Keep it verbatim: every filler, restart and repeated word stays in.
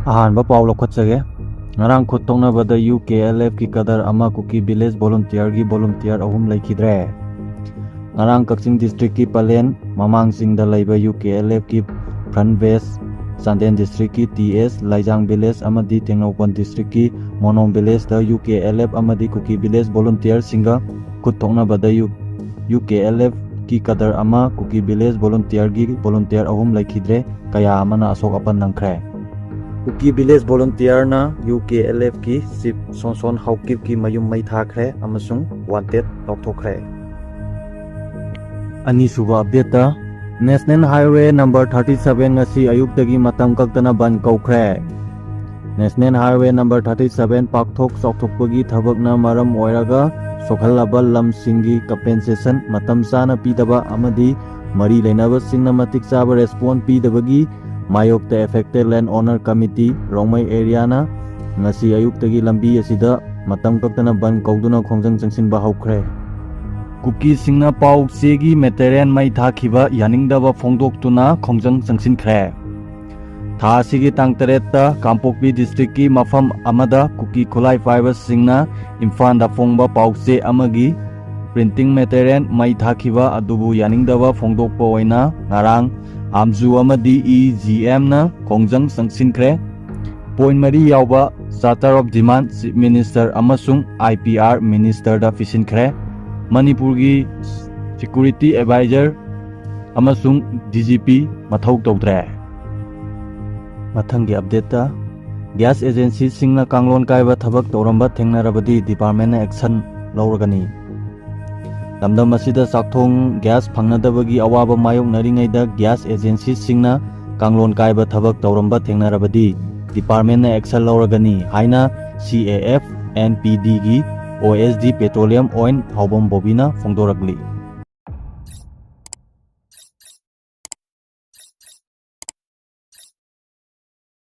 ꯑꯍꯥꯟꯕ ꯄꯥꯎ ꯂꯧꯈꯠꯆꯒꯦ꯫ ꯉꯔꯥꯡ ꯈꯨꯠ ꯊꯣꯛꯅꯕꯗ ꯌꯨ ꯀꯦ ꯑꯦꯜ ꯑꯦꯐꯀꯤ ꯀꯗꯔ ꯑꯃ ꯀꯨꯀꯤ ꯚꯤꯂꯦꯖ ꯚꯣꯂꯨꯟꯇꯤꯌꯔꯒꯤ ꯚꯣꯂꯨꯟꯇꯤꯌꯔ ꯑꯍꯨꯝ ꯂꯩꯈꯤꯗ꯭ꯔꯦ꯫ ꯉꯔꯥꯡ ꯀꯛꯆꯤꯡ ꯗꯤꯁꯇ꯭ꯔꯤꯛꯀꯤ ꯄꯂꯦꯟ ꯃꯃꯥꯡꯁꯤꯡꯗ ꯂꯩꯕ ꯌꯨ ꯀꯦ ꯑꯦꯜ ꯑꯦꯐꯀꯤ ꯐ꯭ꯔꯟ ꯕꯦꯁ, ꯆꯥꯟꯗꯦꯜ ꯗꯤꯁꯇ꯭ꯔꯤꯛꯀꯤ ꯇꯤ ꯑꯦꯁ ꯂꯥꯏꯖꯥꯡ ꯚꯤꯂꯦꯖ ꯑꯃꯗꯤ ꯇꯦꯡꯅꯧꯄꯜ ꯗꯤꯁꯇ꯭ꯔꯤꯛꯀꯤ ꯃꯣꯅꯣꯝ ꯚꯤꯂꯦꯖꯇ ꯌꯨ ꯀꯦ ꯑꯦꯜ ꯑꯦꯐ ꯑꯃꯗꯤ ꯀꯨꯀꯤ ꯚꯤꯂꯦꯖ ꯚꯣꯂꯨꯟꯇꯤꯌꯔꯁꯤꯡꯒ ꯈꯨꯠ ꯊꯣꯛꯅꯕꯗ ꯌꯨ, ꯌꯨ ꯀꯦ ꯑꯦꯜ ꯑꯦꯐꯀꯤ ꯀꯗꯔ ꯑꯃ, ꯀꯨꯀꯤ ꯚꯤꯂꯦꯖ ꯚꯣꯂꯨꯟꯇꯤꯌꯔꯒꯤ ꯚꯣꯂꯨꯟꯇꯤꯌꯔ ꯑꯍꯨꯝ ꯂꯩꯈꯤꯗ꯭ꯔꯦ, ꯀꯌꯥ ꯑꯃꯅ ꯑꯁꯣꯛ ꯑꯄꯟ ꯅꯪꯈ꯭ꯔꯦ꯫ ꯀꯨꯀꯤ ꯚꯤꯂꯦꯖ ꯚꯣꯂꯨꯟꯇꯤꯌꯔꯅ ꯌꯨ ꯀꯦ ꯑꯦꯜ ꯑꯦꯐꯀꯤ ꯆꯤꯐ ꯁꯣꯟꯁꯣꯟ ꯍꯥꯎꯀꯤꯞꯀꯤ ꯃꯌꯨꯝ ꯃꯩ ꯊꯥꯈ꯭ꯔꯦ ꯑꯃꯁꯨꯡ ꯋꯥꯟꯇꯦꯗ ꯂꯥꯎꯊꯣꯛꯈ꯭ꯔꯦ꯫ ꯑꯅꯤꯁꯨꯕ ꯑꯞꯗꯦꯠꯇ, national highway number thirty seven ꯉꯁꯤ ꯑꯌꯨꯛꯇꯒꯤ ꯃꯇꯝ ꯀꯛꯇꯅ ꯕꯟ ꯀꯧꯈ꯭ꯔꯦ꯫ National highway number thirty seven ꯄꯥꯛꯊꯣꯛ ꯆꯥꯎꯊꯣꯛꯄꯒꯤ ꯊꯕꯛꯅ ꯃꯔꯝ ꯑꯣꯏꯔꯒ ꯁꯣꯛꯍꯜꯂꯕ ꯂꯝꯁꯤꯡꯒꯤ ꯀꯝꯄꯦꯟꯁꯦꯁꯟ ꯃꯇꯝ ꯆꯥꯅ ꯄꯤꯗꯕ ꯑꯃꯗꯤ ꯃꯔꯤ ꯂꯩꯅꯕꯁꯤꯡꯅ ꯃꯇꯤꯛ ꯆꯥꯕ ꯔꯦꯁꯄꯣꯟ ꯄꯤꯗꯕꯒꯤ ꯃꯥꯌꯣꯛꯇ ꯑꯦꯐꯦꯛꯇꯦꯗ ꯂꯦꯟ ꯑꯣꯅꯔ ꯀꯃꯤꯇꯤ ꯔꯣꯡꯃꯩ ꯑꯦꯔꯤꯌꯥꯅ ꯉꯁꯤ ꯑꯌꯨꯛꯇꯒꯤ ꯂꯝꯕꯤ ꯑꯁꯤꯗ ꯃꯇꯝ ꯀꯛꯇꯅ ꯕꯟ ꯀꯧꯗꯨꯅ ꯈꯣꯡꯖꯪ ꯆꯪꯁꯤꯟꯕ ꯍꯧꯈ꯭ꯔꯦ꯫ ꯀꯨꯀꯤꯁꯤꯡꯅ ꯄꯥꯎ ꯆꯦꯒꯤ ꯃꯦꯇꯔꯤꯌꯦꯜ ꯃꯩ ꯊꯥꯈꯤꯕ ꯌꯥꯅꯤꯡꯗꯕ ꯐꯣꯡꯗꯣꯛꯇꯨꯅ ꯈꯣꯡꯖꯪ ꯆꯪꯁꯤꯟꯈ꯭ꯔꯦ꯫ ꯊꯥ ꯑꯁꯤꯒꯤ ꯇꯥꯡ ꯇꯔꯦꯠꯇ ꯀꯥꯡꯄꯣꯛꯄꯤ ꯗꯤꯁꯇ꯭ꯔꯤꯛꯀꯤ ꯃꯐꯝ ꯑꯃꯗ ꯀꯨꯀꯤ ꯈꯨꯠꯂꯥꯏ ꯄꯥꯏꯕꯁꯤꯡꯅ ꯏꯝꯐꯥꯜꯗ ꯐꯣꯡꯕ ꯄꯥꯎ ꯆꯦ ꯑꯃꯒꯤ ꯄ꯭ꯔꯤꯟꯇꯤꯡ ꯃꯦꯇꯔꯤꯌꯦꯜ ꯃꯩ ꯊꯥꯈꯤꯕ ꯑꯗꯨꯕꯨ ꯌꯥꯅꯤꯡꯗꯕ ꯐꯣꯡꯗꯣꯛꯄ ꯑꯣꯏꯅ ꯉꯔꯥꯡ ꯑꯥꯝꯖꯨ ꯑꯃꯗꯤ ꯏ ꯖꯤ ꯑꯦꯝꯅ ꯈꯣꯡꯖꯪ ꯆꯪꯁꯤꯟꯈ꯭ꯔꯦ꯫ ꯄꯣꯏꯟ ꯃꯔꯤ ꯌꯥꯎꯕ charter of demand chief minister ꯑꯃꯁꯨꯡ ꯑꯥꯏ ꯄꯤ ꯑꯥꯔ ꯃꯤꯅꯤꯁꯇꯔꯗ ꯄꯤꯁꯤꯟꯈ꯭ꯔꯦ꯫ ꯃꯅꯤꯄꯨꯔꯒꯤ ꯁꯦꯀ꯭ꯌꯨꯔꯤꯇꯤ ꯑꯦꯗꯚꯥꯏꯖꯔ ꯑꯃꯁꯨꯡ ꯗꯤ ꯖꯤ ꯄꯤ ꯃꯊꯧ ꯇꯧꯗ꯭ꯔꯦ꯫ ꯃꯊꯪꯒꯤ ꯑꯞꯗꯦꯠꯇ, ꯒ꯭ꯌꯥꯁ ꯑꯦꯖꯦꯟꯁꯤꯁꯤꯡꯅ ꯀꯥꯡꯂꯣꯟ ꯀꯥꯏꯕ ꯊꯕꯛ ꯇꯧꯔꯝꯕ ꯊꯦꯡꯅꯔꯕꯗꯤ ꯗꯤꯄꯥꯔꯠꯃꯦꯟꯅ ꯑꯦꯛꯁꯟ ꯂꯧꯔꯒꯅꯤ꯫ ꯂꯝꯗꯝ ꯑꯁꯤꯗ ꯆꯥꯛꯊꯣꯡ ꯒ꯭ꯌꯥꯁ ꯐꯪꯅꯗꯕꯒꯤ ꯑꯋꯥꯕ ꯃꯥꯌꯣꯛꯅꯔꯤꯉꯩꯗ ꯒ꯭ꯌꯥꯁ ꯑꯦꯖꯦꯟꯁꯤꯁꯤꯡꯅ ꯀꯥꯡꯂꯣꯟ ꯀꯥꯏꯕ ꯊꯕꯛ ꯇꯧꯔꯝꯕ ꯊꯦꯡꯅꯔꯕꯗꯤ ꯗꯤꯄꯥꯔꯠꯃꯦꯟꯅ ꯑꯦꯛꯁꯟ ꯂꯧꯔꯒꯅꯤ ꯍꯥꯏꯅ ꯁꯤ ꯑꯦ ꯑꯦꯐ ꯑꯦꯟ ꯄꯤ ꯗꯤꯒꯤ ꯑꯣ ꯑꯦꯁ ꯗꯤ ꯄꯦꯇ꯭ꯔꯣꯂꯤꯌꯝ ꯑꯣꯏꯜ ꯊꯥꯎꯕꯝ ꯕꯣꯕꯤꯅ ꯐꯣꯡꯗꯣꯔꯛꯂꯤ꯫